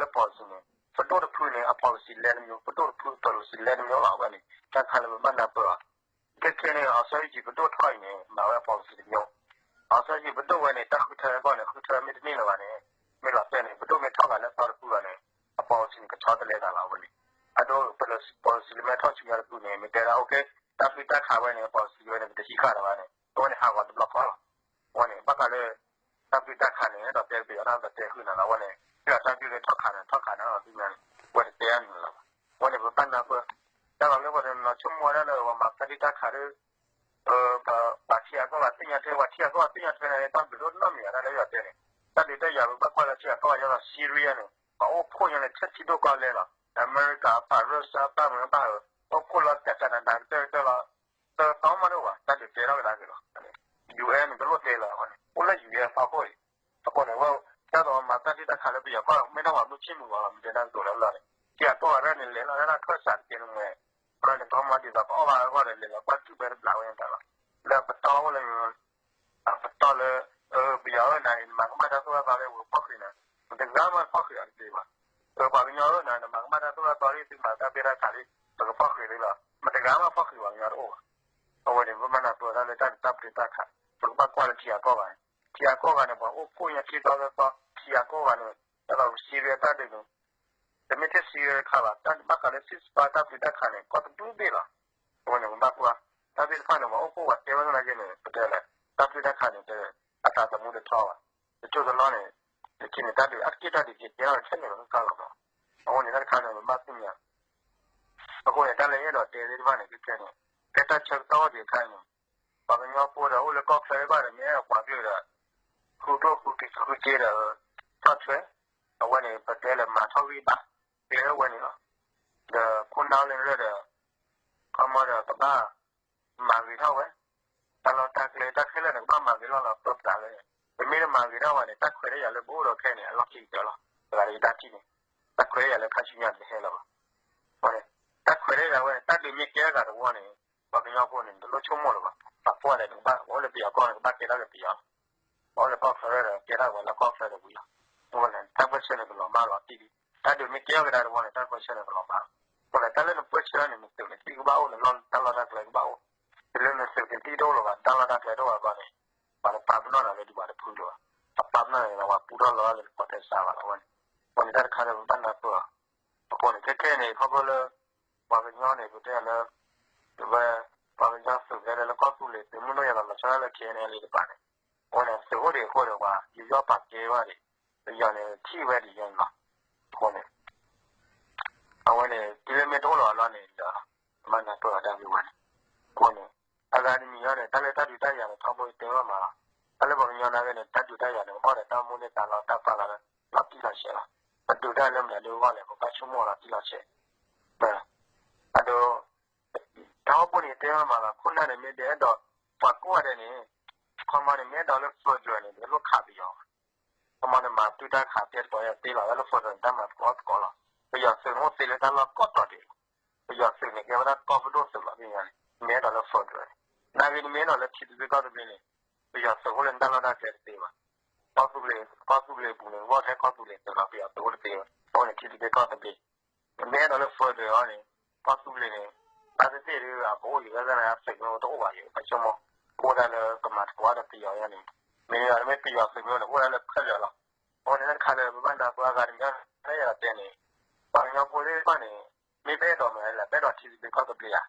လၢ policy န့ၣ် ပဒိၣ်တဖုန့ၣ် အ policy လဲၤတမျိုး, ပဒိၣ်တဖု policy လဲၤတမျိုးလီၤ. အဝဲန့ၣ် တၢ်တခါလၢပဘၣ်နၢ်ပၢၢ်အီၤ, ခဲခဲန့ၣ် အောင်ဆန်းစုကြည် ပဒိၣ်ထီၣ်အံၤန့ၣ် မၤဝဲအ policy တမျိုး,အောင်ဆန်းစုကြည် ပဒိၣ်ဝဲန့ၣ် တၢ်ဃုထၢအဂီၢ်န့ၣ် ဃုထၢမ့ၢ်တန့ၢ်လၢၤဘၣ်န့ၣ်, မ့ၢ်လီၤတဲာ်န့ၣ် ပဒိၣ်မ့ၢ်ထီၣ်ဂၤလၢအသီတဖုလီၤန့ၣ် အ policy န့ၣ် ကဆီတလဲသးလီၤ. အဝဲန့ၣ် အဒိ policy လၢမဲထီၣ်ဆူညါတဖုန့ၣ် မ့ၢ်တဲဒၣ် okay တၢ်ပျုၢ်တၢ်ခးဝဲန့ၣ် policy ဝဲန့ၣ် ပတဟံးဃာ်လၢၤဘၣ်န့ၣ် အဝဲန့ၣ်ဟးဂီၤတဘျီဃီလီၤ. အဝဲန့ၣ် ဘၣ်ဃးလၢ တၢ်ပျုၢ်တၢ်ခးန့ၣ် အဲၣ်ဒိးတဲပယီၤတၢ်ဒီးတဲဃုာ်နၤလီၤ. အဝဲန့ၣ် ပယီၤတၢ်ပျုၢ်လၢထီၣ်ခးန့ၣ် ထီၣ်ခးန့ၣ်လီၤ သ့ၣ်ညါန့ၣ် အဝဲတတဲအါန့ၣ်လီၤဘၣ်. အဝဲန့ၣ် ပဘၣ်နၢ်ပၢၢ် တၢ်လီၤလၢပှၤတနီၤဆိကမိၣ်ဝဲဒၣ်လၢ ပှၤမၤတၢ်ပျုၢ်တၢ်ခးဒီး ပှၤထံဂၤကီၢ်ဂၤသ့ၣ်ညါထဲ ပှၤထံဂၤကီၢ်ဂၤသ့ၣ်ညါထဲန့ၣ် တၢ်ဘျုးဒိၣ်နီတမံၤဘၣ် တၢ်လၢယွၤတဲန့ၣ် တၢ်ဒုးတၢ်ယၤ ပဘၣ်ကွၢ်လၢထံဂၤကီၢ်ဂၤ ယဲသိး Syria န့ၣ် ပှၤအိၣ်ဖှိၣ်ညါန့ၣ် ထဲထံဒိၣ်ကီၢ်လဲလီၤ. အမဲရကၤအပၢ် Russia အပၢ် မ့ၢ်ဘၣ်ဧၢ အိၣ်ဖှိၣ်လီၤတဲာ် Canada ကတၢၢ်ကတၢၢ်လီၤ. တသီမးဒိၣ်ဘၣ် တၢ်ဒုးတဲထီၣ်ကဒါက့ၤလီၤ. UN န့ၣ် တလိၣ်တဲလၢၤအဃိန့ၣ် အိၣ်လၢ UN ဖီခိၣ်အံၤ အဃိန့ၣ် ဝဲ ဒ်သိးမၤတၢ်ပျုၢ်တၢ်ခးလၢပယီၤကီၢ် မ့ၢ်တၢ်ပှၤမုၢ်ဆ့ၣ်မုၢ်ဂီၤလီၤ မ့ၢ်တဲတၢ်ကတိၤလၢလီၤန့ၣ် ထံဂၤကီၢ်ဂၤရဲၣ်န့ၣ် လဲၤလီၤတၢ်ခၢၣ်စးတက့ၢ်န့ၣ်မ့ၢ် အဃိန့ၣ် ကီၢ်မီဒ်သိးကအီၣ်ဘၣ်အဂီၢ်ဒီး လဲၤလီၤကွၢ်ကုၢ်ဘဲတဘျးဝဲန့ၣ်တၢ်လီၤ. လၢပတီၢ်အိၣ်လၢ အပတီၢ်လၢ ပယီၤအၢၣ်နၤအံၤ နမၤကမၣ်တၢ်သိၣ်တၢ်သီလၢ ပကဖီၣ်ဃံးနၤ, မတဂၤမးဖီၣ်ဃံးအီၤတသ့ဘၣ်. ပပှၤကညီအၢၣ်နၤ နမၤကမၣ်တၢ်သိၣ်တၢ်သီလၢ သုမၤတၢ်ပျုၢ်တၢ်ခးလံ ပကဖီၣ်ဃံးသုလီၤ. မတဂၤမးဖီၣ်ဃံးပှၤကညီတအိၣ်ဘၣ်. အဝဲန့ၣ် ပဘၣ်နၢ်ပၢၢ်တၢ်လၢတၢ်ဒုးတၢ်ပျုၢ်တၢ်ခး ပကဘၣ်ကွၢ်လၢထံဂၤကီၢ်ဂၤန့ၣ် ထံဂၤကီၢ်ဂၤန့ၣ် ပှၤအိၣ်ဖှိၣ်ညါခံသီသၢသီ ထံဂၤကီၢ်ဂၤန့ၣ် ဒ်သိး Syria တၢ်ဒုးန့ၣ် တမ့ၢ်ထဲ Syria တခါဘၣ် တၢ်ဘၣ်ဃးလၢ ceasefire တၢ်ပျုၢ်တၢ်ခးန့ၣ် ကီၢ်တဘျုးဘ့ၣ်လီၤ. အဝဲန့ၣ် ပဘၣ်ကွၢ် တၢ်သ့ၣ်တဖၣ်န့ၣ် ပှၤအိၣ်ဖှိၣ်ပှၤတဲဝဲဒၣ်နာ်က့န့ၣ် ပတဲလဲၣ် တၢ်ပျုၢ်တၢ်ခးန့ၣ် အသးသမူတထီဘၣ်. တကၢၢ်တလီၢ်န့ၣ် တထံၣ်န့ၣ် တၢ်ဒုးအါတက့ၢ်တၢ်ဒုးကဲကဲထီၣ်ခဲလၢာ်လီၤ. အဃိန့ၣ် တၢ်တခါန့ၣ် ပဘၣ်သ့ၣ်ညါ အဃိန့ၣ် တၢ်လၢယအဲၣ်ဒိးတဲသ့ၣ်တဖၣ်န့ၣ် ခဲခဲန့ၣ် ဖဲတၢ်ဆၢကတီၢ်အိၣ်ဒံးအခါန့ၣ် ပှၤကညီဖိဒီးအိၣ်လၢကီၢ်ချၢဘၣ်ဒီး မ့ၢ်အဲၣ်ဒိးပှၤကလုာ်ဒီး ဃုကျိၣ်ဃုက့ဃုက့ဒီး ထီၣ်ထွဲ အဝဲန့ၣ် ပတဲလၢမၤထီၣ်ဂံၢ်ဘါ တဲဝဲန့ၣ်လီၤ. ဒီးခိၣ်နၢ်လၢရၢၢ်ဒီး ခီမီဒီးကဘၣ် မၤဂ့ၤထီၣ်ဝဲ တၢ်လီၢ်တၢ်ကျဲ တၢ်ခဲလၢာ်န့ၣ် ကဘၣ်မၤဂ့ၤလီၤလီၤပသးဝဲန့ၣ် ပမ့ၢ်တမၤဂ့ၤထီၣ်ဝဲန့ၣ် တၢ်ခွဲးတၢ်ယာ်လၢပအိၣ်ဒီးခဲအံၤန့ၣ် အလီၢ်ခံကတၢၢ်လီၤ. တဂၤဒီးယတၢ်ထံၣ်န့ၣ် တၢ်ခွဲးတၢ်ယာ်လၢခါဆူညါတဟဲလၢၤဘၣ်. တၢ်ခွဲးတၢ်ယာ်ဝဲန့ၣ် တၢ်ဒုးမ့ၢ်ကဲအဂၤတဝီန့ၣ် ပှၤကညီဖိန့ၣ် တလိၣ်ဆိကမိၣ်လၢၤဘၣ်. ပှၤကွၢ်ဒီးနကဘၣ် ပှၤအိၣ်လၢပယီၤကီၢ်န့ၣ် ကဘၣ်ကဲထီၣ်က့ၤပယီၤလီၤ. ပှၤအိၣ်လၢကီၢ်ချၢဒီး ကဲထီၣ်ဝဲလၢကီၢ်ချၢဒီးဝံၤလီၤ. အဃိန့ၣ် တၢ်ပၢၢ်ဆၢန့ၣ်ကလီၤမၢ်လီၤတံၢ်လံ. တၢ်ဒုးမ့ၢ်ကဲထီၣ်ကဒါတဝီန့ၣ် တၢ်ပၢၢ်ဆၢန့ၣ်ကလီၤမၢ်လီၤ. အဃိန့ၣ် တၢ်လၢနပၢၢ်ဆၢန့ၣ် နသုးန့ၣ် တံၢ်ကဘၣ်အိၣ် နလီၢ်နတၢ်လီၢ်တၢ်ကျဲကဘၣ်အိၣ်. တုၤလၢနသုးကတံၢ်တအိၣ်လၢၤဘၣ် နတၢ်လီၢ်တၢ်ကျဲတအိၣ်ဘၣ်ဘျီန့ၣ် ပှၤတပာ်ပနီၣ်နၤလၢဒံးဘၣ်တဖုဒိၣ်ဘၣ်. ပာ်ပနီၣ်နၤလၢပှၤပူထီၣ်လီၤလၢနကီၢ်တဲစးဘၣ်လီၤဝဲန့ၣ်. အဃိန့ၣ် တၢ်တခါလၢပဘၣ်နၢ်ပၢၢ်အီၤ အဃိန့ၣ် ခဲခဲန့ၣ် ခီဖျိလၢ ပှၤကညီန့ၣ် ပတဲလၢ ဝဲ ပှၤကညီသုးကဲလၢလၢကီၢ်သူလ့ၤ သုးမုၢ်ဒိၣ်ယၤလီၤလီၤဆီဒၣ်လၢ K N L A တပၤန့ၣ် အဃိန့ၣ် သုးအိၣ်ဒံးအဃိန့ၣ် ပှၤယူးယီၣ်ပာ်ကဲဝဲဒံး ပယီၤန့ၣ် ထံၣ်ဝဲဒံးယဲန့ၣ်လီၤ. အဃိန့ၣ် အဝဲန့ၣ် တုၤလၢမ့ၢ်တအိၣ်လီၤအလီၢ်န့ၣ်ဒီး မၤနၢ်ပၢၢ်အီၤတၢ်ဂ့ၢ်ဝဲန့ၣ်. အဃိန့ၣ် အဂၤတမံၤအံၤန့ၣ် တၢ်လၢတၢ်ဒုးတၢ်ယၤန့ၣ် ထီဘိယတဲဘၣ်မးလီၤ. တၢ်လၢပှၤကညီနာ်က့န့ၣ် တၢ်ဒုးတၢ်ယၤန့ၣ် ကဘၣ်ဒီးတၢ်မူန့ၢ်သးလီၤတၢ်ပာ်လီၤလၢ လီၤတံၢ်လီၤဆဲးလီၤ. ပဒုးတၢ်လၢမနုၤဒ်အဂီၢ်လဲၣ် ပဘၣ်ဆိကမိၣ်လီၤတံၢ်လီၤဆဲး အဒိ တၢ်အိၣ်ဖှိၣ်န့ၣ် တဲဝဲမးလီၤ ခိၣ်နၢ်န့ၣ် မ့ၢ်ဒဲးအဲၣ်ဒိး ပှၤကိးဂၤဒဲးန့ၣ် ခီမီန့ၣ် မ့ၢ်အဲၣ်ဒိးလၢ federal န့ၣ် တလိၣ်ခးပယီၤဘၣ်. ခီမီန့ၣ် မၤပျုၢ်တၢ်ခးတဲတကိးယၤသ့လီၤ တၢ်လၢ federal န့ၣ် တၢ်မၤသကိးသကိးလီၤ. ပယီၤသုးန့ၣ်အိၣ်သ့လၢတၢ်လီၢ်ကိးတီၤဒဲးလီၤ. ပယီၤသုးန့ၣ် ကဲဝဲဒၣ်ကီၢ်ပဒိၣ်သုးလီၤ သ့ၣ်ညါန့ၣ် မ့ၢ်အဲၣ်ဒိးလၢ federal န့ၣ် နာ်ဂ့ၤန့ၣ် မ့ၢ်အဲၣ်ဒိးလၢထံသဘျ့ကီၢ်သဘျ့န့ၣ် ပယီၤသုးအိၣ်လၢနတၢ်လီၢ်တၢ်ကျဲတသ့ဘၣ်. ကီၢ်သူလ့ၤ ကီၢ်သူလ့ၤပူၤန့ၣ် ဂီၢ်ထဲကီၢ်သူလ့ၤသုးလီၤ ပယီၤသုးအိၣ်တသ့ဘၣ်. အဃိန့ၣ် ထံသဘျ့ကီၢ်သဘျ့ မ့ၢ်အဲၣ်ဒိးလၢ federal အီၤန့ၣ် ကီၢ်သူလ့ၤန့ၣ် တၢ်သ့ၣ်သ့ၣ်ဒ်အကအိၣ်ယံၤ လၢတၢ်န့ၣ် သုးမ့ၢ်အိၣ်တအိၣ်ဘၣ်ယံၤ ပှၤဆိကမိၣ် ကအိၣ်ဒၣ်လၢကမၤသကိးဒီးပယီၤယါန့ၣ် မ့ၢ်ယါန့ၣ်မ့ၢ်ပယီၤသုးမ့ၢ်အိၣ်န့ၣ် အိၣ်ဒၣ်လၢခဲလၢာ်လီၤ. အဃိန့ၣ် တၢ်တခါလၢပဘၣ်နၢ်ပၢၢ်အဂၤတမံၤ တၢ်ယၤတဲန့ၣ် ပှၤကညီဖိသ့ၣ်တဖၣ်န့ၣ် မ့ၢ်ပအဲၣ်ဒိးမနုၤလဲၣ် ပအဲၣ်ဒိးထံသဘျ့ကီၢ်သဘျ့ဧါ.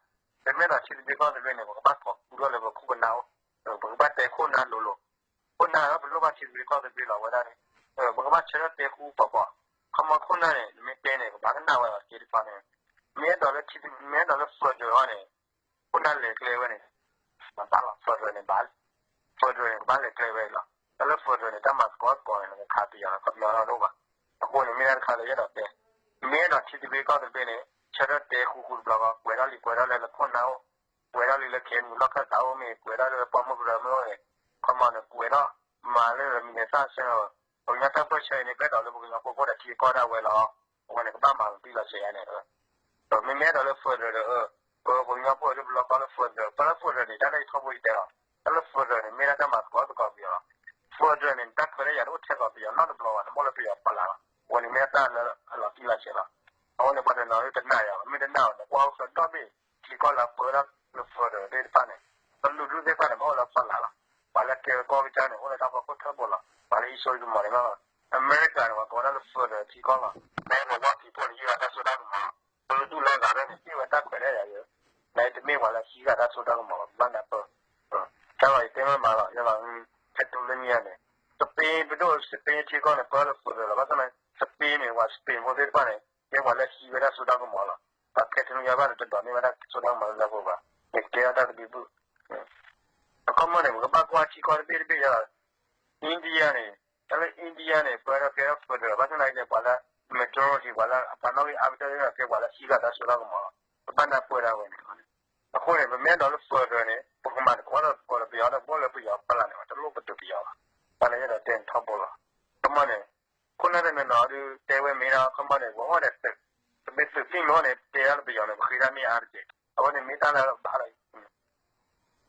ပမ့ၢ်အဲၣ်ဒိးထံသဘျ့ကီၢ်သဘျ့န့ၣ် ပကဘၣ်ကိးပူထီၣ်လၢပခိၣ်ပနၢ်အိၣ် ပကဘၣ်တဲခိၣ်နၢ်လိၤလိၤ ခိၣ်နၢ်လၢပလိၣ်ဘၣ်ထံသဘျ့ကီၢ်သဘျ့လီၤဝဲဒၣ်န့ၣ် ပကဘၣ်ဆၢထၢၣ်တဲဃူပီၤပီၤ ခီမီခိၣ်နၢ်န့ၣ် နမ့ၢ်တဲန့ၣ် ကဘၣ်ကနၣ်ဝဲလီၤက့ၤတခီန့ၣ် မ့ၢ်အဲၣ်ဒိးလၢထံ မ့ၢ်အဲၣ်ဒိးလၢ federal အီၤန့ၣ် ခိၣ်နၢ်လဲၤကျဲဝဲန့ၣ် မၤသးလီၤ federal န့ၣ်ဘၣ် federal န့ၣ် ကဘၣ်လဲၤကျဲဝဲလီၤ. တၢ်လၢ federal န့ၣ် တၢ်မၤသကိးသကိးန့ၣ် နကခးပယီၤလီၤ ခီပညီလီၤတအိၣ်ဘၣ်. အဃိန့ၣ် မ့ၢ်ဒၣ်တခါလၢယအဲၣ်ဒိးတဲ မ့ၢ်အဲၣ်ဒိးထံသဘျ့ကီၢ်သဘျ့န့ၣ် ဆၢထၢၣ်တဲဃူဃူတဘျီဃီ ကွဲးထီၣ်လံ ကွဲးထီၣ်လၢလၢခိၣ်နၢ်အိၣ် ကွဲးထီၣ်လံလၢ K N U လီၢ်ခၢၣ်သးအိၣ်မ့ၢ် ကွဲးထီၣ်လၢပှၢ်မုၢ်ကရၢမ့ၢ်အိၣ်န့ၣ် ခီမီန့ၣ် ကွဲးထီၣ် မၤလၢမံၤန့ၣ်သၣ်ဆၢ ပှၤကညီတၢ်ပၢၢ်ဆၢအံၤန့ၣ် ပအဲၣ်ဒိးလၢပှၤကညီဖိအိၣ်ဒီးထံကီၢ်ဒၣ်ဝဲလီၤ. အဝဲန့ၣ် ကဘၣ်မၤလီၤတံၢ်လီၤဆဲးယါန့ၣ် မ့မ့ၢ်အဲၣ်ဒိးလၢ federal ဒီး ပှၤကညီဖိအိၣ်လၢပလီၢ်ကီၢ်လၢ federal ပှၤလၢ federal န့ၣ် တၢ်လၢယထီဘိယတဲလီၤ တၢ်လၢ federal န့ၣ် မ့ၢ်ဒၣ်တၢ်မၤသကိးသကိးပယီၤလီၤ. federal န့ၣ် တၢ်ခွဲးတၢ်ယာ်တအိၣ်ထဲသိးပယီၤနီတဘျီဘၣ် နမ့ၢ်လၢပယီၤပလးလီၤ. အဝဲန့ၣ်မ့ၢ်ဒၣ်တၢ်လၢ ပှၤကဲထီၣ်တၢ်လၢတၢ်ကီတၢ်ခဲလီၤ. အဃိန့ၣ် ပှၤတနီၤဒုးတနာ်ယၤဘၣ်, မ့ၢ်တနာ်အီၤန့ၣ် ကွၢ်အိၣ်ဃၢၤဒီဘ့ၣ် ထံကီၢ်လၢအပၢဒီးလၢ federal သ့ၣ်တဖၣ်န့ၣ် ကလုာ်ဒူၣ်သ့ၣ်တဖၣ်န့ၣ် ဘၣ်အိၣ်လၢဖီလာ်လီၤ. ပှၤလၢကဲကီၢ်ကစၢ်န့ၣ် အိၣ်လၢတၢ်ဖီခိၣ်ထၢၣ်ဘိလီၤ. ပှၤလၢဟံးစိဟံးကမီၤန့ၣ်လီၤ. အမဲရကၤန့ၣ် ပှၤကိးဝဲဒၣ်လၢ federal ထံကီၢ်လီၤ. မ့ၢ်ပဝီၢ်ကံၤဖိန့ၣ် ဟံးဝဲတၢ်စိတၢ်ကမီၤလီၤ. ကလုာ်ဒူၣ်လၢအဂၤဖဲန့ၣ် ဟံးဝဲတၢ်ခွဲးတၢ်ယာ်ယဲ, နတမ့ၢ်ပှၤလၢဟံးဂၤတၢ်စိတၢ်ကမီၤလီၤ ပဘၣ်နၢ်ပၢၢ်. တၢ်လီၤယတဲမ့ၢ်မၤလီၤ ယဲလီၤ, ဟဲတူၢ်လၢညါန့ၣ် Spain ပဒိၣ် Spain ထံကီၢ်န့ၣ် ပၢလၢ federal လီၤ. ဘၣ်ဆၣ်န့ၣ် Spain န့ၣ် ပှၤ Spain ဖိသ့ၣ်တဖၣ်န့ၣ် ကဲပှၤလၢဟံးဝဲဒၣ်စိတၢ်ကမီၤလီၤ. ပှၤ Catalonia ဘၣ်န့ၣ် တဒိးန့ၢ်ဝဲဒၣ်စိတၢ်ကမီၤလၢလၢပှဲၤဘၣ်. န့ၣ်ကဲထီၣ်တၢ်ကဒုဘုၣ် အခီမီန့ၣ် ပကဘၣ်ကွၢ်ထံကီၢ်တဘ့ၣ်တဘ့ၣ်ယဲလီၤ. India န့ၣ် တၢ်လၢ India န့ၣ် ပၢဒီးကဲထီၣ် federal ဘၣ်ဆၣ်သနာ်က့န့ၣ် ပှၤလၢ majority ပှၤလၢအပှၤနီၣ်ဂံၢ်အါကတၢၢ်န့ၣ် ကဲပှၤလၢဟံးဂၤတၢ်စိတၢ်ကမီၤလီၤ. ပဘၣ်နၢ်ပၢၢ်ဒၣ်ဝဲန့ၣ်. အဃိန့ၣ် ပမ့ၢ်အဲၣ်ဒိးလၢ federal န့ၣ် ပကမၤသကိးဒီးသကိးဒီးပယီၤဒီး ဘီၣ်လၢပယီၤဖီလာ်န့ၣ် တလိၣ်ပတုာ်ပယီၤဘၣ်. တၢ်လၢယအဲၣ်ဒိးတဲန့ၣ်ထီဘိလီၤ. အခီမီန့ၣ် ခိၣ်နၢ်တနီၤနီၤဒုးတဲဝဲမ့ၢ်ဒၣ် အခီမီန့ၣ် ပဝဲဒီးသုး, ပမ့ၢ်သုးသံၣ်မ့ၢ်န့ၣ် ပတဲဒၣ်လၢပယီၤန့ၣ် ပဃ့ဒၣ်မ့ၢ်အါတက့ၢ်. အဝဲန့ၣ်မ့ၢ်တၢ်လၢဘၣ်လီၤ.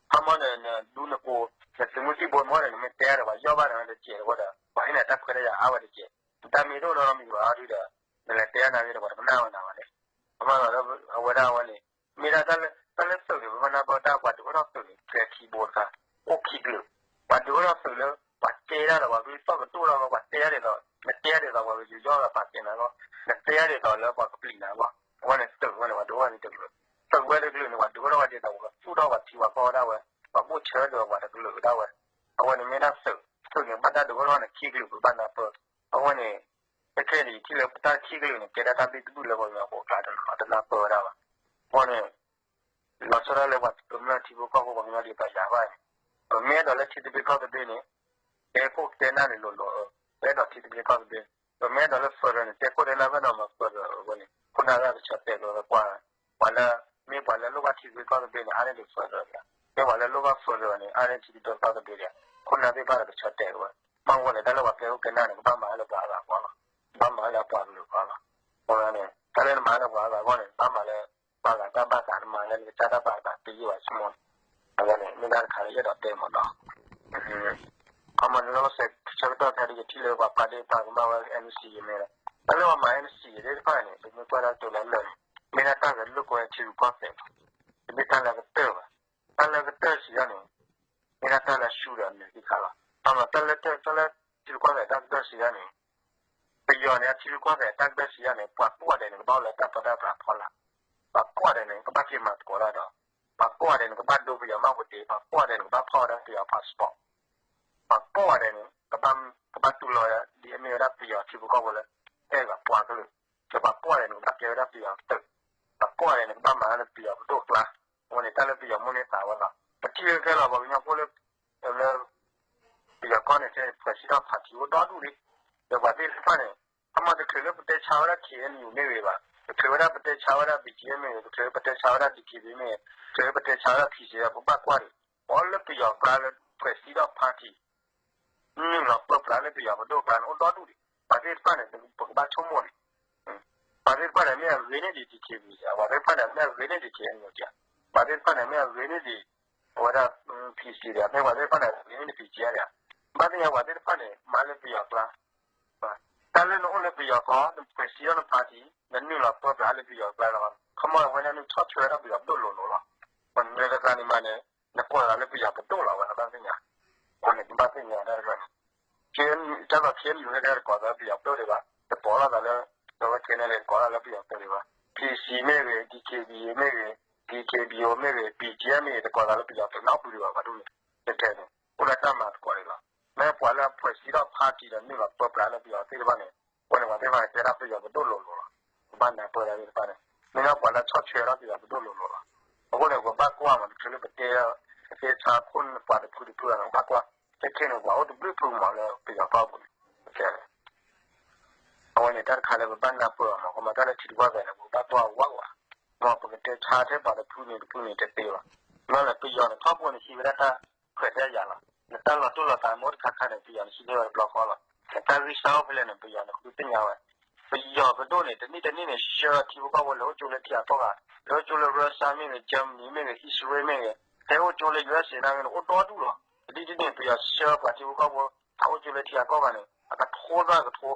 အခီမီန့ၣ် နဒူနကိး နသုးမုၢ်သံၣ်ဘိမ့ၢ်န့ၣ် နမ့ၢ်တဲဒီးပှၤယီၢ်ဘၣ်န့ၣ်ဝဲတကဲးဒီး ပှၤဟ့ၣ်နၤတၢ်ခွဲးတၢ်ယာ်အါဝဲတကဲး. နတၢ်မ့ၢ်တအိၣ်နီတမံၤဘၣ်အါဒုဒီး နလဲၤတဲနၤဂ့ၤဒီးပှၤတကနၣ်ဝဲနၤဘၣ်န့ၣ်. အခီမီဒီး အဝဲဒၣ်ဝဲန့ၣ် မ့ၢ်ဒၣ်တၢ်လၢ တၢ်လၢသုးန့ၣ် ပမ့ၢ်နၢ်ပၢၢ်တၢ် ပှၤဒုးအိၣ်ထီၣ်သုးန့ၣ် ကျဲခံဘိတခါ အိၣ်ခံကလုာ်. ပှၤဒုးအိၣ်ထီၣ်သုးလၢ ပှၤတဲဒၣ်ဒီးပှၤကလုၢ်သီၣ်ကတိၢ်လီၤ ပှၤတဲဒၣ်ဒ်သိး နတဲဒ်သိးပှၤကလုၢ်ယိယီၣ်လီၤပာ်ကဲနၤလီၤ. နတဲဒ်သိးလၢပှၤကပျံၤနၤလီၤ. အဝဲန့ၣ်သုးဝဲန့ၣ် ပှၤဒုးအိၣ်ထီၣ်န့ၣ်တကလုာ်. သုးဝဲတကလုာ်န့ၣ် ပှၤဒုးအိၣ်ထီၣ်ဝဲဒ်သိး ပှၤသူၣ်ထီၣ်ပှၤထံပှၤကီၢ်ဝဲဒၣ်ဝဲ, ပှၤဘိၣ်ဆၢဒီးပှၤတကလုာ်ဝဲဒၣ်ဝဲ. အဝဲန့ၣ်မ့ၢ်ဒၣ်သုး, သုးန့ၣ် ဘၣ်တၢ်ဒုးအိၣ်ထီၣ်န့ၣ်ခံကလုာ် ပဘၣ်နၢ်ပၢၢ်. အဝဲန့ၣ် ခဲခဲန့ၣ် ယထံၣ်လၢပတၢ်ခံကလုာ်န့ၣ် ကဲဒၣ်တၢ်ဘံၣ်တဘုၣ်လၢပှၤကညီဖိအကျါတနီၤ တနၢ်ပၢၢ်ဝဲဒၣ်ဘၣ်. အဃိန့ၣ် လီၤဆီဒၣ်လၢပှၤကမျၢၢ်ထံဖိကီၢ်ဖိပှၤကညီဒ်ပှၤယၤဘၣ်န့ၣ်, ပမ့ၢ်အဲၣ်ဒိးလၢထံသဘျ့ကီၢ်သဘျ့န့ၣ် တဲခိၣ်တဲနၢ်န့ၣ်လိၤလိၤ, ပအဲၣ်ဒိးထံသဘျ့ကီၢ်သဘျ့, ပမ့ၢ်အဲၣ်ဒိးလၢ federal န့ၣ် တဲခိၣ်တဲနၢ်ဖဲနီၤမၤ federal အဝဲန့ၣ် ခိၣ်နၢ်သ့ၣ်ကဆၢတဲာ်က့ၤဝဲ ပှၤလၢ မ့ၢ်ပှၤလၢလိၣ်ဘၣ်ထံသဘျ့ကီၢ်သဘျ့န့ၣ် အါန့ၢ်ဒံး federal ဒံး, မ့ၢ်ပှၤလၢလိၣ်ဘၣ် federal န့ၣ် အါန့ၢ်ထံသဘျ့ကီၢ်သဘျ့ဒံး, ခိၣ်နၢ်သ့ၣ်တဖၣ်န့ၣ်ကဆၢတဲာ်က့ၤဝဲ, မ့ၢ်ဝဲန့ၣ် တၢ်လၢပှၤကဲခိၣ်ကဲနၢ်န့ၣ် ကဘၣ်မၤလၢပှၤအဂၤအဂီၢ်လီၤ, ကဘၣ်မၤလၢအပှၤကလုာ်အဂီၢ်လီၤ. အဃိန့ၣ် တၢ်လၢနမၤလၢပှၤအဂၤအဂီၢ်န့ၣ် နဘၣ်မၤလၢ ပှၤဂၤတၢ်ဘၣ်သး နမၤလၢနကစၢ်တၢ်ဘၣ်သးတယံာ်ဘၣ်ဆိကမိၣ်န့ၣ်, အဝဲန့ၣ် မ့ၢ်ဒၣ်တခါလၢယအဲၣ်ဒိးတဲမးနီၤ. ခီမီန့ၣ် လီၤစဲးဆၢကတီၢ်ခဲအံၤ ယထံၣ်လၢပှၤပာ်ဒ့ၣ်ပာ်ကမၣ်ဝဲ NCA မ့ၢ်ဒီး တၢ်လၢပှၤမၤ NCA သ့ၣ်တဖၣ်န့ၣ် ပမ့ၢ်ကွၢ်ဒၣ်ကတိၤလၢလၢာ်န့ၣ် မ့ၢ်ဒၣ်တၢ်ဂဲၤလိာ်ကွဲထံရူၢ်ကီၢ်သဲးလီၤ. တမ့ၢ်တၢ်လၢအကတၢၢ်ဘၣ်. တၢ်လၢအကတၢၢ်စံးဒ်န့ၣ် မ့ၢ်ဒၣ်တၢ်လၢအဆူၣ်ဒီးအနၢၤသ့ၣ်တဖၣ်လီၤ. ခီမီ တၢ်လၢတၢ်လၢထံရူၢ်ကီၢ်သဲးတၢ်ကတၢၢ်စံးဒ်န့ၣ် ပယီၤန့ၣ် အထံရူၢ်ကီၢ်သဲးတၢ်ကတၢၢ်စံးဒ်န့ၣ် ပှၤကိးဂၤဒဲးန့ၣ် ကဘၣ်အိၣ်လၢတၢ်ပၢတၢ်ပြးဖီလာ်, ပှၤကိးဂၤဒဲးန့ၣ် ကဘၣ်က့ၤမၤသကိးတၢ်ဒီး, ပှၤကိးဂၤဒဲးန့ၣ် ကဘၣ်ဒိပယီၤမှတ်ပုံတင်, ပှၤကိးဂၤဒဲးန့ၣ် ကဘၣ်ဖီၣ်ဝဲဒၣ်ပယီၤ passport, ပှၤကိးဂၤဒဲးန့ၣ် ကဘၣ်တူၢ်လိာ်ဝဲဒၣ် ဒ်အမ့ၢ်ဝဲဒၣ်ပယီၤထံဖိကီၢ်ဖိလၢ အဲၣ်ဂၤပှၤကလုာ်, ဒီးပှၤကိးဂၤဒဲးန့ၣ် ကဘၣ်ကဲဝဲဒၣ်ပယီၤသုး, ပှၤကိးဂၤဒဲးန့ၣ် ကဘၣ်မၤဝဲလၢပယီၤပဒိၣ်ကျါ, အဝဲန့ၣ်တၢ်လၢပယီၤမိၣ်န့ၢ်သးဝဲလီၤ. ပထံၣ်ခဲလၢာ် ပှၤကညီဖိလၢ လၢ ပယီၤကီၢ်န့ၣ် ထဲန့ၣ် ဖွဲ့စည်းထီၣ် party အိၣ်ဒီဒူၣ်လံ. ဒီးပှၤသ့ၣ်တဖၣ်န့ၣ် ခီမီတချုးလၢပတဲဆါဝဲဒၣ် KNU မ့ၢ်ဂ့ၤဘၣ်, တချုးဝဲဒၣ်ပတဲဆါဝဲဒၣ် BGF မ့ၢ်ဂ့ၤ, တချုးပတဲဆါဝဲဒၣ် DKBA မ့ၢ်ဂ့ၤ, တချုးပတဲဆါဝဲဒၣ် PC ဒီး ပဘၣ်ကွၢ်ဒံး ပှၤလၢပယီၤကျါလၢ ဖွဲ့စည်းထီၣ် party နုာ်လီၤပၢပြးလၢပယီၤပဒိၣ်ကျါန့ၣ် အိၣ်ဒီဒူၣ်ဒံး. ပှၤသ့ၣ်တဖၣ်န့ၣ် ပကဘၣ်ဆိကမိၣ်န့ၣ် ပှၤသ့ၣ်တဖၣ်န့ၣ် မ့ၢ်အဂ့ၤန့ၢ်ဒံး DKBA ဧါ, ပှၤသ့ၣ်တဖၣ်န့ၣ် မ့ၢ်အဂ့ၤန့ၢ်ဒံး KNU ဧါ, ပှၤသ့ၣ်တဖၣ်န့ၣ် မ့ၢ်အဂ့ၤန့ၢ်ဒံး အဝဲဒၣ် PC ဒီး မ့ၢ်ပှၤသ့ၣ်တဖၣ်န့ၣ် အဂ့ၤန့ၢ်ဒံး BGF ဧါ. ဘၣ်သ့ၣ်ညါပှၤသ့ၣ်တဖၣ်န့ၣ် မၤလၢပယီၤကျါ တၢ်လၢနအိၣ်လၢပယီၤကီၢ် နဖွဲ့စည်းထီၣ်န party နနုာ်လီၤပၢပြးလၢပယီၤကျါလီၤ. ခီမီအဝဲဒၣ်နုာ်ဆီၣ်ထွဲဝဲဒၣ်ပယီၤပဒိၣ်လိၤလိၤလီၤ. ပှၤနုာ်တသးန့ၣ်မးန့ၣ် နကိးသးလၢပယီၤပဒိၣ်လီၤဝဲ နဘၣ်သ့ၣ်ညါ, ပှၤန့ၣ် ပဘၣ်သ့ၣ်ညါတၢ်တခါန့ၣ် ကဲ တၢ်လီၤ KNU ဟဲကဲတကိးသးလၢပယီၤပဒိၣ်ဒံးဘၣ်, တကိးလိာ်သးလၢ အဝဲ KNLA တကိးသးလၢပယီၤပဒိၣ်ဒံးဘၣ်, PC မ့ၢ်ဂ့ၤ, DKBA မ့ၢ်ဂ့ၤ, DKBA မ့ၢ်ဂ့ၤ, BGF မ့ၢ်ဂ့ၤ တကိးသးလၢပယီၤပဒိၣ်နီတဖုဒံးဘၣ် ပှၤဒ်န့ၣ် တကဲန့ၣ် အိၣ်လၢတၢ်မၤသကိးဒံးလီၤ. မ့ၢ်ပှၤလၢအဖွဲ့စည်းထီၣ် party ဒီးနုာ်လီၤပၢပြးလၢပယီၤသ့ၣ်တဖၣ်န့ၣ် အဃိန့ၣ် ပှၤသ့ၣ်တဖၣ်န့ၣ် ကဲဒၣ်ပယီၤပဒိၣ်လိၤလိၤလီၤ. ပဘၣ်နၢ်ပၢၢ်ဒၣ်သ့ၣ်တဖၣ်န့ၣ် မ့ၢ်ဒၣ်ပှၤလၢဆီၣ်ထွဲထီၣ်ပယီၤပဒိၣ်လိၤလိၤလီၤ. အဃိန့ၣ် ပဘၣ်ကွၢ်မး တချုးလၢပတဲ ပတဲဆါခိၣ်နၢ်ပှၤတဖုတဖုဘၣ်န့ၣ် ပဘၣ်ကွၢ် ခဲခဲန့ၣ် ပှၤအိၣ်တဘျုးဖုမးလၢပယီၤကီၢ်ပူၤန့ၣ် ကဲ အဝဲန့ၣ်တၢ်တခါလၢပဘၣ်နၢ်ပၢၢ်အီၤမး ခီမီတၢ်လၢထံတကွၢ်သဲးန့ၣ် ပဘၣ်ကွၢ်ဝးဝး, မ်ပကတဲဆါထဲပှၤတဖုန့ၣ်တဖုန့ၣ်တသ့ဘၣ်. မ့ၢ်လၢပယီၤန့ၣ် ထီဘိန့ၣ်ဟံးဝဲဒၣ်တၢ်ခွဲးတၢ်ယာ်လီၤ. နတၢ်လီၤတိၢ်လီၤသးမ့ၢ်အိၣ်တခါခါန့ၣ် ပယီၤန့ၣ်ဟံးန့ၢ်ဝဲတဘျီဃီလီၤ. နတၢ်ဂံၢ်စၢ်အိၣ်ဖဲလဲၣ်န့ၣ် ပယီၤန့ၣ်ဃုသ့ၣ်ညါဝဲ. ပယီၤပဒိၣ်န့ၣ် တနံၣ်တနံၣ်န့ၣ် ဆှၢထံဖိကီၢ်ဖိလဲၤအိၣ်ကၠိလၢထံအကီၢ်ဂၤ, လဲၤအိၣ်ကၠိလၢ Russia မ့ၢ်ဂ့ၤ, Germany မ့ၢ်ဂ့ၤ, အံၣ်စရ့လးမ့ၢ်ဂ့ၤ, ဟဲအိၣ်ကၠိလၢ USA နာ်က့န့ၣ် အိၣ်ဒီဒူၣ်လီၤ. တနံၣ်တနံၣ်န့ၣ် ပယီၤဆှၢပှၤထံဖိကီၢ်ဖိ ဟးအိၣ်ကၠိလၢထံအကီၢ်ဂၤန့ၣ် အကထိသၢကထိ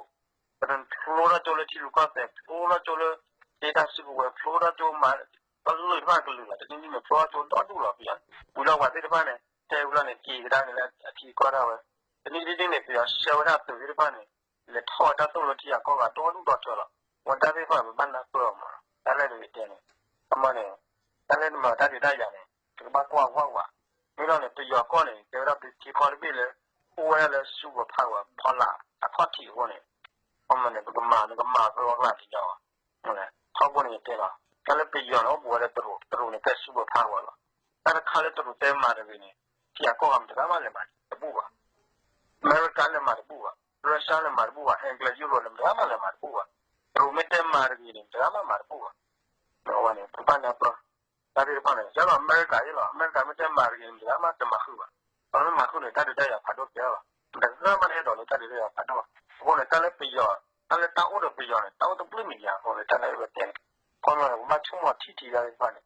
ဖျိထီၣ်ကၠိလၢထံရူၢ်ကီၢ်သဲး, ဖျိထီၣ်ကၠိလၢ သ့တၢ်စုကဝဲၤ, ဖျိထီၣ်ကၠိမၤ ကလုာ်တဖၣ်ကလုာ်လီၤ. တနံၤနံၤန့ၣ် ဖျိထီၣ်ကၠိဒီဒူၣ်လီၤ. ပယီၤဝံၤလီၤဝဲသ့ၣ်တဖၣ်န့ၣ် တဲဝံၤလီၤန့ၣ် က့ၤကဒါန့ၣ်လၢအထံကီၢ်ဒၣ်ဝဲ, တနံၤဒ်န့ၣ် ပယီၤဆှၢဝဲဒၣ်သုးသ့ၣ်တဖၣ်န့ၣ် လဲၤထီၣ်ဝဲတၢ်သိၣ်လိထံအကီၢ်ဂၤဒီဒူၣ်ဒီထၢလီၤ. ဝဲတၢ်သ့ၣ်တဖၣ်ပဘၣ်နၢ်ပၢၢ်အီၤမး, တၢ်လၢတဂ့ၤတဲန့ၣ်, အမ့ၢ်န့ၣ် တၢ်လၢနမၤတၢ်ဒုးတၢ်ယၤန့ၣ် တကဘၣ်ကွၢ်ဝးဝး, မ့ၢ်လီၤန့ၣ် ပယီၤကီၢ်န့ၣ် ကဲဝဲဒၣ်ပထံကီၢ်တဘ့ၣ်လၢ အိၣ်ဝဲဒၣ်လၢ super power ဖီလာ်အခီၣ်ထံးအဃိန့ၣ်, အမ့ၢ်န့ၣ် ပကမၤ နကမၤပဝဲကျါတညီဘၣ်. ထီဘိန့ၣ်ယတဲလီၤ, တၢ်လၢပယီၤန့ၣ် အိၣ်ဘူးဝဲလၢတရူး, တရူးန့ၣ်ကဲ super power လီၤ. တၢ်တခါလၢတရူးတဲမၤတဂ့ၤန့ၣ် ထံအကီၢ်ဂၤမတၤတဂၤမးလဲၤမၤတဘူၣ်ဘၣ်. အမဲရကၤလဲၤမၤတဘူၣ်ဘၣ်, Russia လဲၤမၤတဘူၣ်ဘၣ်, England Europe န့ၣ် မတၤတဂၤမးလဲၤမၤတဘူၣ်ဘၣ်. တရူးမ့ၢ်တဲမၤတဂ့ၤန့ၣ် မတၤတဂၤမးမၤတဘူၣ်ဘၣ်. အဝဲန့ၣ် ပဘၣ်နၢ်ပၢၢ် တၢ်သ့ၣ်တဖၣ်န့ၣ် ယဲလီၤအမဲရကၤယဲလီၤ, အမဲရကၤမ့ၢ်တဲမၤတဂ့ၤန့ၣ် မတၤတဂၤမးတမၤဃုာ်ဘၣ်. ပှၤမ့ၢ်မၤဃုာ်န့ၣ် တၢ်ဒုးတၢ်ယၤဖးဒိၣ်ကဲလီၤ. မတၤတဂၤမးတအဲၣ်ဒိးလၢတၢ်ဒုးတၢ်ယၤဖးဒိၣ်ဘၣ်. အဃိန့ၣ် တၢ်လၢပယီၤ တၢ်လၢတၢ်အိၣ်ဒီးပယီၤန့ၣ် တၢ်အိၣ်တဘျုးမံၤညါအဃိန့ၣ် တၢ်လၢအဝဲတဲန့ၣ် ခီမီန့ၣ် ပဘၣ်ဆိကမိၣ်ထံၣ်ထံၣ်တၢ်သ့ၣ်တဖၣ်န့ၣ်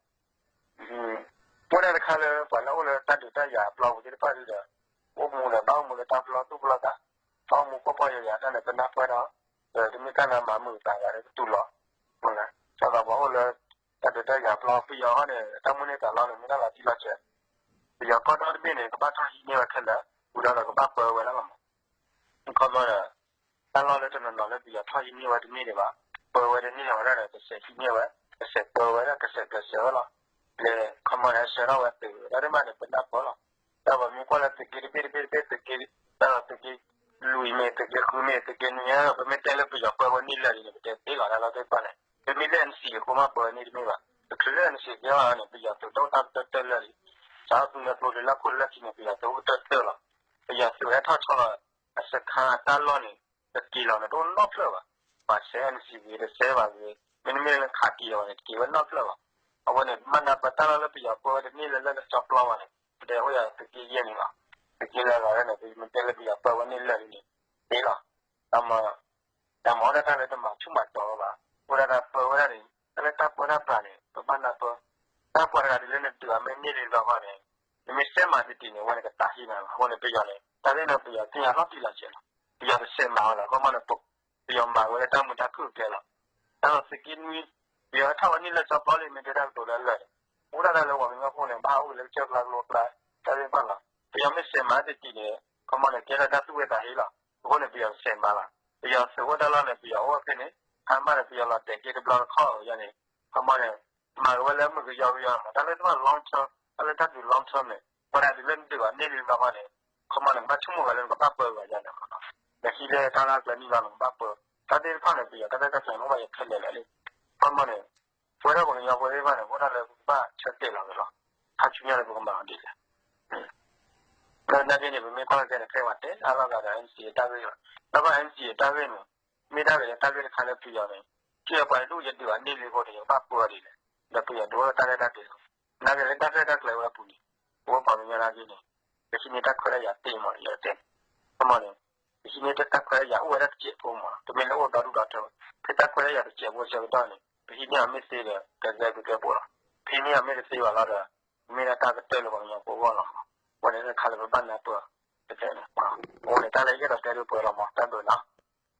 ပဝဲဒၣ်တခါလၢပှၤလၢအအိၣ်လၢတၢ်ဒုးတၢ်ယၤအပျီပူၤသ့ၣ်တဖၣ်ဒီး အိၣ်မူဒီးဘၣ်အိၣ်မူလၢတၢ်ပျီသူၣ်ပျီသး, တၢ်အိၣ်မူဖှီၣ်ဖှီၣ်ယာ်ယာ်တၢ်န့ၣ် ပနၢ်ပၢၢ်ဒီး တမ့ၢ်တၢ်လၢမၤမုာ်သးဂၤဒီးကတူၢ်လိာ်, ဒီးပှၤအိၣ်လၢတၢ်ဒုးတၢ်ယၤအပျီပယီၤဟီန့ၣ် တၢ်မုၢ်န့ၢ်သးလီန့ၣ် မ့ၢ်တၢ်လီၤတံၢ်လီၤဆဲး, ပယီၤကီၢ်ဒီတဘ့ၣ်န့ၣ် ကဘၣ်ထီၣ်ဟံးန့ၢ်ဝဲခဲလၢာ်, ဝံၤဒီးကဘၣ်ပၢဝဲဒၣ်လီၤမး ခီမီဒီး တၢ်လီၢ်လၢတနီၤနီၤလၢပယီၤထီၣ်ဟံးန့ၢ်ဝဲတန့ၢ်ဒံးဘၣ်, ပၢဝဲတန့ၢ်ဝဲဒၣ်ဒီး ကစဲးဟံးန့ၢ်ဝဲ, ကစဲးပၢဝဲဒၣ် ကစဲးကျဲးစၢးဝဲလီၤ. လဲၤခီမီဒီးဆှၢထီၣ်ဝဲသုး တၢ်တဘၣ်န့ၣ် ပနၢ်ပၢၢ်လီၤ. တၢ်ပမ့ၢ်ကွၢ်လၢသုးက့တဘ့ၣ်တဘ့ၣ်တဘ့ၣ် သုးက့, တၢ်လီၤသုးက့လွံၢ်မ့ၢ် သုးက့ဃုမ့ၢ် သုးက့နွံ ပမ့ၢ်တဲလၢပယီၤပၢဝဲန့ၢ်လၢာ်လံန့ၣ် ပတဲသ့လီၤ တၢ်လီၢ်သ့ၣ်တဖၣ်န့ၣ် ပမ့ၢ်လၢ NCA အဃိမးပၢဝဲန့ၢ်တမ့ၢ်ဘၣ်, တချုးလၢ NCA ကဲဘၣ်န့ၣ် ပယီၤသုးတအိၣ်တၢ်ကတၢၢ်တၢၢ်လၢာ်လံ. စးထီၣ်သုးမီၤကျိၤလၢလၢခိၣ်လၢခံန့ၣ် ပယီၤသုးအိၣ်ကတၢၢ်တၢၢ်လီၤ. ပယီၤသုးဟဲထီၣ်ဆီလီၤ အစခါတၢ်လီၢ်န့ၣ် တက့ၤလီၤန့ၣ် တအိၣ်နီတဖျၢၣ်ဘၣ်. ပှၤဆဲး NCA ဂ့ၤ တဆဲးဘၣ်ဂ့ၤ မ့တမ့ၢ်လၢခးက့ၤအီၤန့ၣ် တက့ၤဝဲနီတဖျၢၣ်ဘၣ်. အဝဲန့ၣ် မ့ၢ်နၢ်ပၢၢ်တၢ်လီၢ်လၢပယီၤပၢဝဲတန့ၢ်လၢလၢကၠီပျီဘၣ်န့ၣ် ပတဲအိၣ်ယၤသုးက့ယဲၢ်န့ၣ်လီၤ. သုးက့လၢအဂၤန့ၣ် ပမ့ၢ်တဲလၢပယီၤပၢဝဲန့ၢ်လၢာ်လံန့ၣ် သ့လီၤ. တၢ်မၤ တၢ်မၤအိၣ်ဒၣ်တၢ်လၢတမၤဆူၣ်မၤတီၤဝဲဘၣ်. အိၣ်ဒၣ်တၢ်ပၢဝဲဒၣ်န့ၣ် တၢ်လၢတၢ်ပၢတၢ်ပြးန့ၣ် ပဘၣ်နၢ်ပၢၢ် တၢ်ပှၤတဂၤဒ်လၢနဒုးအီၤမ့ၢ်န့ၢ်လံဘျီဃီန့ၣ် နမ့ၢ်စဲးမၤတံၢ်တံၢ်န့ၣ် အဝဲန့ၣ်ကသးဟ့နၤလီၤ. အဃိန့ၣ် ပယီၤန့ၣ် တၢ်သ့ၣ်န့ၣ် ပယီၤသ့ၣ်ညါလီၤတံၢ်လီၤဆဲးလီၤ. ပယီၤတစဲးမၤဝဲလီၤ. ခီမီန့ၣ် ပယီၤမၤဝဲလၢတၢ်မုာ်တၢ်ခုၣ်ကဲလီၤ. တၢ်လီၢ်သုးက့နွံ ပယီၤဟဲထီၣ်ဝဲန့ၢ်လၢကၠီပျီလံ မ့ၢ်တဲတၢ်ကတိၤလၢလၢာ်န့ၣ် အိၣ်ဒၣ်တၢ်လၢပှၤကညီဖိန့ၣ် ဘၣ်ဟးအိၣ်က့ၤလၢကစၢၢ်ကျါကျိၤကျါ တၢ်သ့ၣ်တဖၣ်လီၤ. ပယီၤမ့ၢ်စဲးမၤတံၢ်တံၢ်န့ၣ် ခီမီန့ၣ် ကဲထီၣ်တၢ်သူၣ်ဝဲသးဟ့လီၤ. အဃိန့ၣ် ပယီၤတစဲးမၤလီၤ. ပယီၤသုးအိၣ်တၢ်လီၢ်န့ၣ် ပယီၤအိၣ်ဖဲန့ၣ် ဟါမၢ်န့ၣ် ပယီၤလီၤတဲာ်က့ၤတဘျီတခီၣ်အံၤန့ၣ် ခီမီန့ၣ် မၤက့ၤဝဲလၢမုာ်ကယီကယီမး တၢ်လၢတၢ် long term တၢ်လၢတၢ်ဒုး long term န့ၣ် ပှၤဒၣ်ဒုးလၢနဒုးအီၤန့ၢ်လံဘျီဃီန့ၣ် ခီမီန့ၣ် ကဘၣ်ဆိကမိၣ်ဝဲလၢနကဘၣ်ပၢဂၤယါန့ၣ်မးလီၤ. နဟံးလၢတၢ်လၢကျဲနံၣ်လီၤ နကဘၣ်ပၢ တၢ်သ့ၣ်တဖၣ်န့ၣ် ပယီၤတၢ်ရဲၣ်တၢ်ကျဲၤန့ၣ် အိၣ်ဘၣ်ယဲခဲလၢာ်လၢာ်လံ. ခီမီန့ၣ် ပဝဲဒၣ်ပှၤကညီဖိသ့ၣ်တဖၣ်န့ၣ် အိၣ်ဒၣ်လၢပကဘၣ်ဆၢတဲာ်လီၤက့ၤလီၤ. ခါဆူညါန့ၣ် ပကမၤအီၤဒ်လဲၣ် လၢနာ်က့န့ၣ် ပမ့ၢ်ကွၢ်က့ၤန့ၣ် ဖဲပှၤတဲအါလီၤဂာ်ဒီး NCA တၢ်ဂ့ၢ်လီၤ. ဒီးဘၣ် NCA တၢ်ဂ့ၢ်န့ၣ် မ့ၢ်ဒၣ်ဂ့ၤလၢတၢ်ဂ့ၢ်တခါလၢပယီၤန့ၣ် ထံၣ်ပှၤဒူၣ်ယဒုးအီၤန့ၢ်လံအဃိန့ၣ် ယကဘၣ်ပၢအီၤဒ်လဲၣ်. ဒီးပယီၤတအိၣ်လၢတၢ်ရဲၣ်တၢ်ကျဲၤလီၤ. နာ်က့လၢတၢ်ရဲၣ်တၢ်ကျဲၤဝဲအပူၤန့ၣ် ပဝဲပှၤကညီနာ်က့န့ၣ် ပဟံးန့ၢ်တၢ်ခွဲးတၢ်ယာ်သ့မး ယတဲန့ၣ် ခီမီန့ၣ် ပဟံးန့ၢ်တၢ်ခွဲးတၢ်ယာ်အိၣ်ဝဲဒၣ်တစဲးဖိမး တမ့ၢ်လၢအိၣ်ဒီဒူၣ်ဒီထၢဘၣ်. ဖဲတၢ်ခွဲးတၢ်ယာ်တစဲးဖိအဆၢကတီၢ်န့ၣ် ပဟံးန့ၢ်အီၤမ့ၢ်သ့ဒီး ကဂဲၤကကဲပိာ်လီၤ. ပဟံးန့ၢ်အီၤမ့ၢ်တသ့ဘၣ်လီၤဒီး မ့ၢ်ဒၣ်တၢ်ကတၢၢ်လၢပှၤကညီဖိအဂီၢ်လီၤ. အဃိန့ၣ်တခါလၢပဘၣ်နၢ်ပၢၢ် ပတဲန့ၣ် အဃိန့ၣ် တၢ်လၢယအဲၣ်ဒိးတဲဒုးပှဲၤလီၤမး တၢ်ဘျုးလီၤ.